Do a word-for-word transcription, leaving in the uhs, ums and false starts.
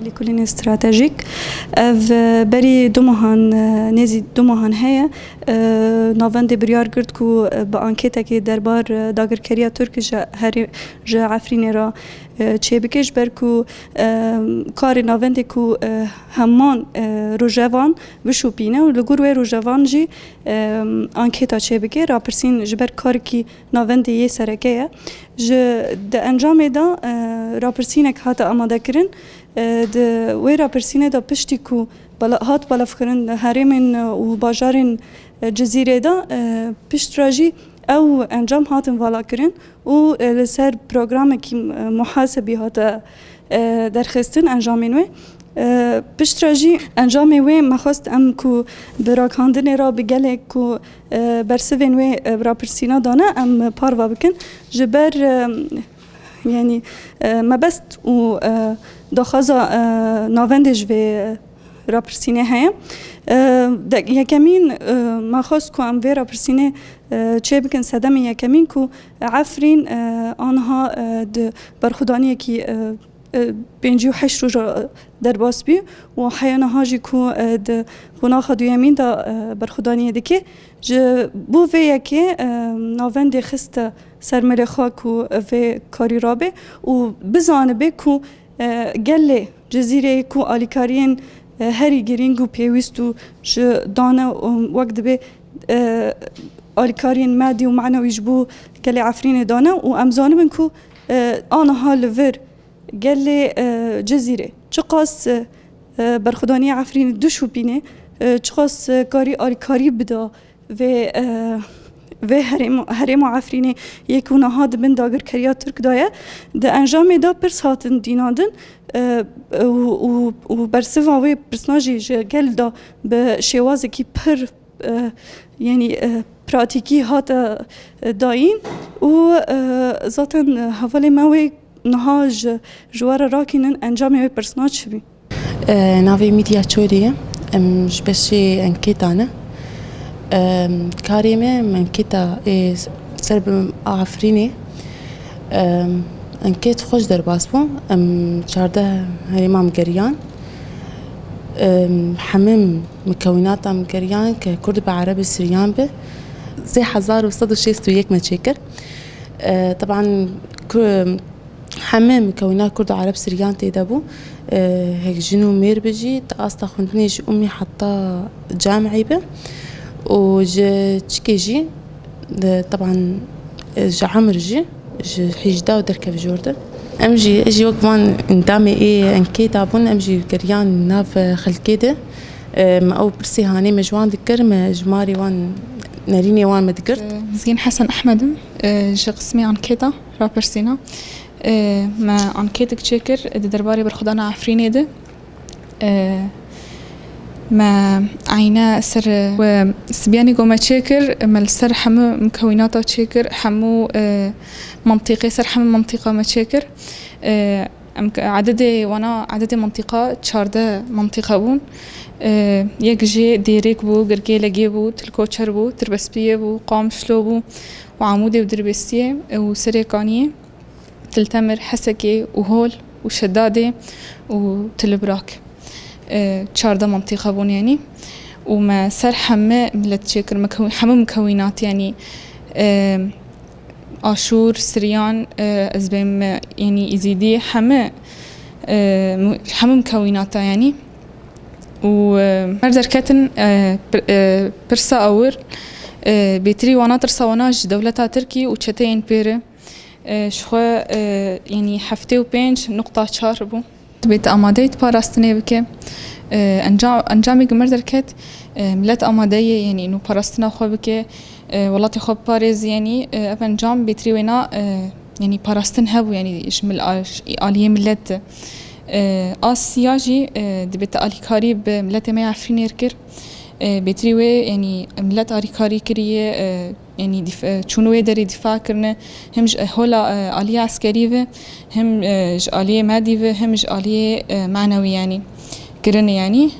Lêkolînê stratejîk. Ev, e, berî du mehan, e, nêzî du mehan heye, e, navendê biryar girt ku, e, bi ankêtekê derbar, e, dagirkeriya Tirk ji herê-, ji Efrînê re, e, çêbike, ji ber ku, e, karê navendê ku, e, heman, e, rojevan bişopîne û li gor wê rojevan jî, e, ankêta çêbike, rapirsîn ji ber karekî navendê yê sereke ye. Ji, di encamê de, e, rapirsînek hate amadekirin. E, di wê rapirsînê de piştî ku bala-, hat balafkirin herêmên, e, û bajarên, e, Cizîrê de, e, piştre jî ew encam hatin valakirin û, e, li ser programekî, e, muhasebî hate, e, derxistin encamên wê. E, piştre jî encamê wê me xwest em ku bi ragihandinê re bi gelek ku, e, bersivên wê, e, rapirsîna dane, em parve bikin. Ji ber, e, yanî, e, mebest û, e, daxwaza, e, navendê ji vê rapirsînê heye. E, de, yekemîn, e, me xwest ku em vê rapirsînê, e, çêbikin sedemê yekemîn ku Efrîn, e, aniha, e, di berxwedaniyekî, e, e, pêncî û heşt roja derbas bî û heya niha jî ku, e, di qonaxa duyemîn de, e, berxwedaniyê dike. Ji bo vê yekê, e, navendê xiste ser mêlê xwe ku vê karî rabe û bizanibe ku, e, gelê Cizîrê ku alîkariyên, e, herî girîng û pêwîst û ji dane û wek dibê, e, alîkariyên madî û manewî ji bo gelê Efrînê dane û em zanibin ku, e, aniha li vir gelê, e, Cizîrê çiqas, e, berxwedaniya Efrînê dişopîne, e, çiqas, e, karî alîkarî bida vê, e, vê herêma, herêma Efrînê yê ku niha di bin dagirkeriya Tirk de ye. Di encamê de pirs hatin dînandin, e, û, û, û bersiva wê pirsna jî ji gel de bi şêwazekî pir, e, yanî, e, pratîkî hate, e, dayîn û, e, zaten hevalê me wê niha ji, ji we re rakînin encamê wê pirsna çi bî? E, navê min Diya Çolî ye. Em ji beşê ankêta ne. Em, karê me, em ankêta ê ser bi Efrînê. Em, ankêt xweş derbas bû. Em çardeh herêma em geriyan. Em, hemî mikewînata em geriyan ke Kurd bi Ereb û Siryan bi. Sê hezar û sed û şêst û yek me çêkir. E, teban ku Hemî mikewîna Kurd û Ereb Siryan tê de bû. E, hek jin û mêr bi jî, di asta xwendinê ji umî heta camî bi. Û ji çikê jî, de, teban, e, ji emir jî, ji hêjda û derkev jor de. Em jî, ez jî wek van endamê ê enkêta bûn, em jî geriyan nav, e, xelkê de. E, me ew pirsê hanê me ji wan dikir, me ji marê wan, nerînê wan me dikir. E, Mizgîn Hesen Ehmed im, e, ji qismê ankêta. Rapirsîna. E, me ankêtik çêkir di derbarê berxwedana Efrînê de. E, me eyne ser we sibiyanî ku me çêkir, me li ser hemû mikewînata çêkir, hemû, e, mintîqê ser hemû mintîqa me çêkir. E, em ke-, ededê wana, ededê mintîqa çardeh mintîqa bûn. E, yek jê Dêrêk bû, Girgêlegê bû, Til Koçer bû, Tirbespiyê bû, Qamişlo bû û Amûdê û Dirbêsiyê û Serê Kaniyê. Til Temir, Hesekê û Hol û Şedadê û Til Brak. E, çardeh mintîqa bûn yanî. Û me ser hemî milet çêkir, me kew-, hemî mikewînat yanî, e, Aşûr, Siryan, e, ez bêm, e, yanî Îzîdî, hemî, e, mu-, hemî mikewînata yanî. Û, e, mer derketin, e, pir-, e, pirsa awir, e, bêtirî wana tirsa wana ji dewleta Tirkî û çeteyên pê re. E, ji xwe, e, yanî heftê û pênc nuqta çar bû. Dibê tu amadeyî tu parastinê bike. E, enca-, encamê ku mir derket, e, milet amade ye, yanî nû parastina xwe bike, e, welatê xwe biparêze, yanî, e, ev encam bêtirî wêna, e, yanî parastin hebû, yanî ji mil-, a-, ji aliyê milet de. E, a siya jî, e, dibê tu alîkarî bi miletê me ya Efrînê re kir. E, bêtirî wê, yanî milet alîkarî kiriye, e, Yanî dîf-, e, çûn wê derê dîfa kirine, him ji, e, hola, e, aliyê eskerî ve, him, e, ji aliyê medî ve, him ji aliyê, e, manewî yanî kirine yanî.